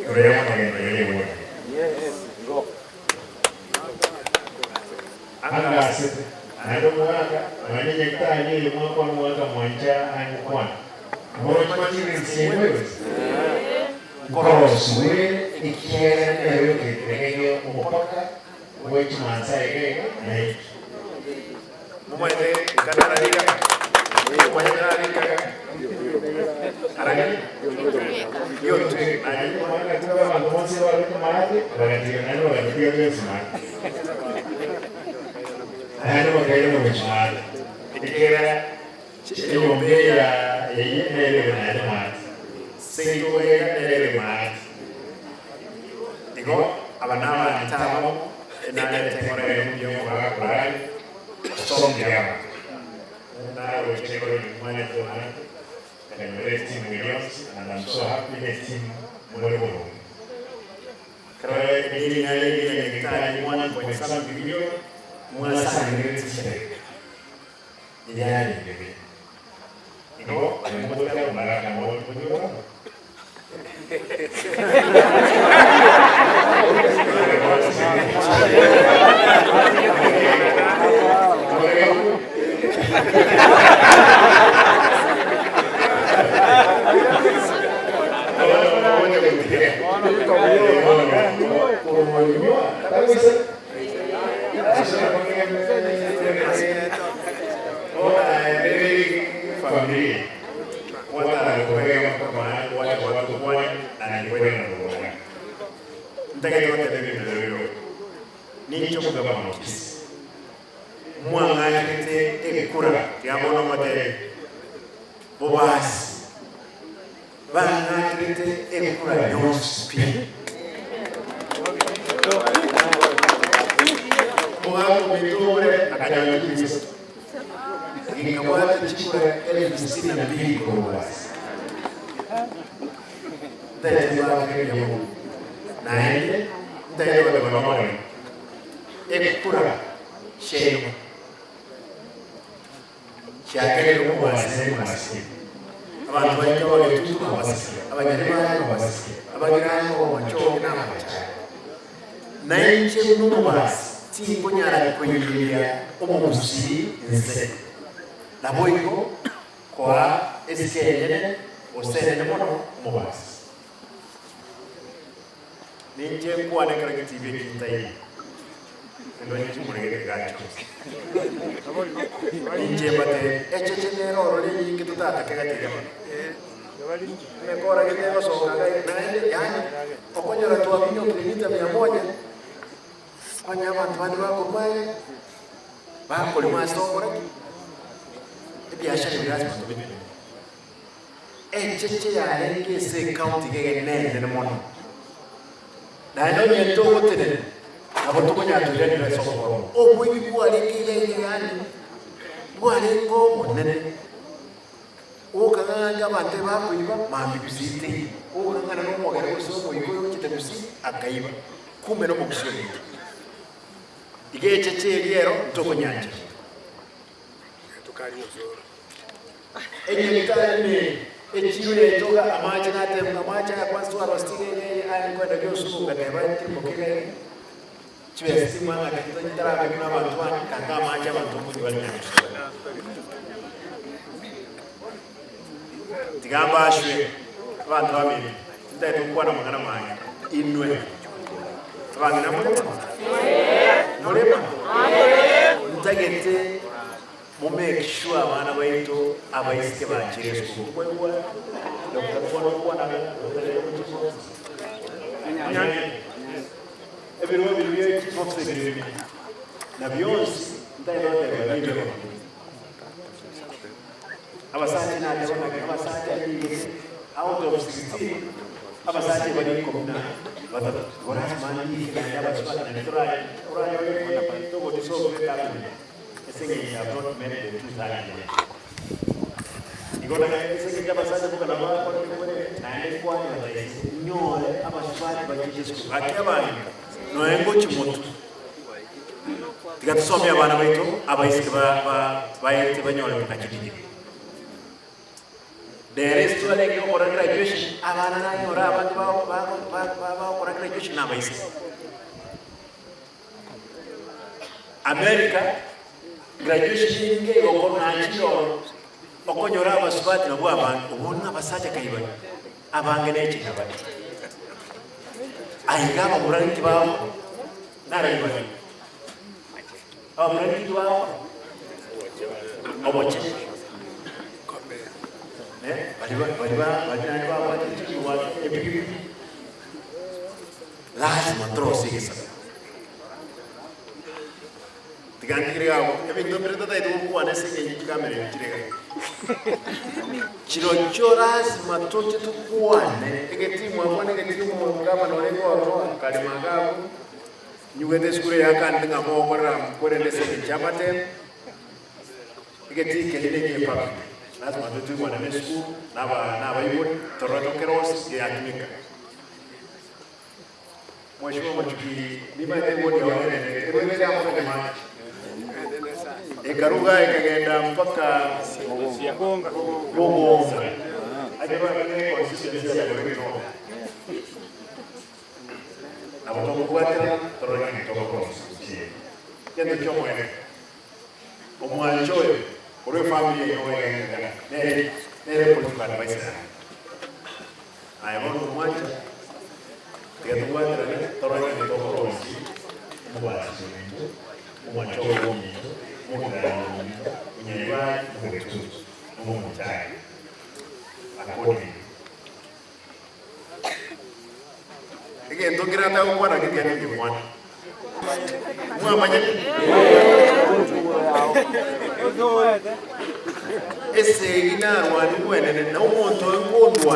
Igoro ya amagendo ya ewodi. Angasete, naende omogaka, nonya nyagetari eye mwakwana omogaka mwancha aye gokwana. Moroche materials yaino yonsi? Nkoroswe ekiagera nere oketeregeria omopaka bwe chimansa iga iga na inki. Momanyete nkanarariga, momanyete nararikaga, arari Giontweka. Naende omwana tiga abanto bonsi abarwete maate, bagatiga naende bagatiga bionsi maate. Naende bakairana gochia maate, ekiagera enyomba eya eye nere ere naende maate, seito iga nere ere maate. Igo aba nabaanto abamo, enarete engoro ere omuya omogaka orare, Osomie abanto. Naroche ekero nyomwanete omanyete, nkanyora etimu eria yonsi and I'm so happy ne etimu more boronge. Ekero edini yaye eria nyagetari one point something million, mwasangererete chidakika, eyarenge buya. Igo omogote omogaka nabo onyora. Familia. Gwatara kobega mpaka gwacha gwatokwania naende kwerana boronge. Ntagete goteba ebinto ebi Ninche omogabana o Kisii. Mwang'achete ekura tiga bono motebe bobasi bang'acherete ekura yonsi pi. Omogaka ominto obure akanyora chibisato. Ginkabwate chikura elfu sitini na mbili korwa ase ntaete mbakere mbuya mono, naende ntaete goteba nomorembe. Ekura chiaino chiakerire omobasi naende mwasike. Abanto baito abagetutu babasike, abanyaribaya babasike, abagiranga obomachoge na abachaye. Nainche buna omobasi tinkonyara koiyeria omogusii inse, naboigo koa esike enyene gose enene mono omobasi. Ninche nkwane ekero getibi eki ntaiyo, ndoche chimurege tigachoka. Ninche mbatebie, echeche nere ororo enyinge totatake gati gati. Emekora gete egosoka iga naende, yaani okonyora twaminyokire mita mia moja, onye abanto bande bakorwa aye, bakorema ase togokora ki? Ebiashara ebi lazima tobibere. Echeche yarenge ase ecounty iga iga nenene mono, naende onye togotenena, nabo tokonyara toiranire ase obororo. Oboibi bwarenge iga iga yaani bwarenge obonene. Okang'ang'a abanto ebakoiba, mambia gusii teiyo. Okang'ana na omogere gose omoika oyo ochete gusii, akaiba. Kumbe nomogusii ominto. Iga echeche eria ero ntokonyanchera. Enyagitari ime echiro yaito iga amache natemwa amache aya kwanza twarosire iga iga aya nkoenda giosumu ngateba ntirimoke iga iga chibesa timwang'ake ntarabe buna abanto bande kanga amache abanto nkonywa bare nyamusoe. Tiga mbashwe abanto bamino ntagete gokwana amang'ana mange inwe abang'ina more mono? More mono? Ntagete Mo make sure abana baito abaiseke bachire esukuru. Nkoigwa Doctor Kwana okwana ng'a otarete gochia chief office. Onyange. Ebirogo biria bia chief office ebire bire na bionsi ntagete goteba nibibe. Abasacha nateba ng'a abasacha nigete out of 16 abasacha bari ikomi na batato. Igo lasima ndike naende abasubati naende toranyore oranyore togodisolve ecabinet. Ase engencho have not met the two-third yet. Igo na ase engencho abasacha boka nabo bakorete kore, naende nkwane bataise, nyore abasubati bachiche esukuru. Gaki abang'ina, noe ngochia motwe. Tiga tusomie abana baito abaiseke ba ba baete banyore mpaka chidigiri. Rero ase twarenge gokora graduation, abana nanyora abange bao bago ba bagokora graduation na abaiseke. America, graduation enyinge egokorwa nachire ororo, okonyora abasubati nabwo abange, obwo nabasacha kai bare, abange nechina bare. Aiga abamura nki bagokora? Narai bare? Abamura nki bagokora? Oboche. Eh, bari ba bari ba bari naende babwate chigwate epikipiki. Lasima torose egesaku. Tiga ntigere iga abwo, ebinto mbire totagete gokwana ase eng'encho chikamera ebi chire iga. Chirochio lasima toche tokwane, egetimu abwo na egetimu omogabana orenge ororo akarema iga abwo, nyigwete esukuru eye akanete ng'a mogokorera korende ase eng'encho y'amatemu, egetii keria na ekie public. Lasima toche toigwane na esukuru, na aba na abaibori, torore tokerosie geatumeka. Mheshimiwa Machuki, nimanyete ewodi yao nenene, erwete amo na Nyamache, ekaruga ekagenda mpaka Bogonga, ekero ere constituency ya Nairobi North. Nabo tokobwatera torore ng'a tokorosia gochia Egento ki'omoerio, omwancho oyo korwa efamiri yaino oegene nere nere political adviser yaye. Aye bono omwancha, tiga tobwaterane torore ng'a tokoroisia omobasi ominto, omwancha obo bw'ominto, omogirani ominto, onyaribari, omogetutu, na omomochari accordingly. Egento nkere atagokwana getiga ningekwane. Mwamanyete? Esegi narwanigwe enene, na omonto oyo nkondwania.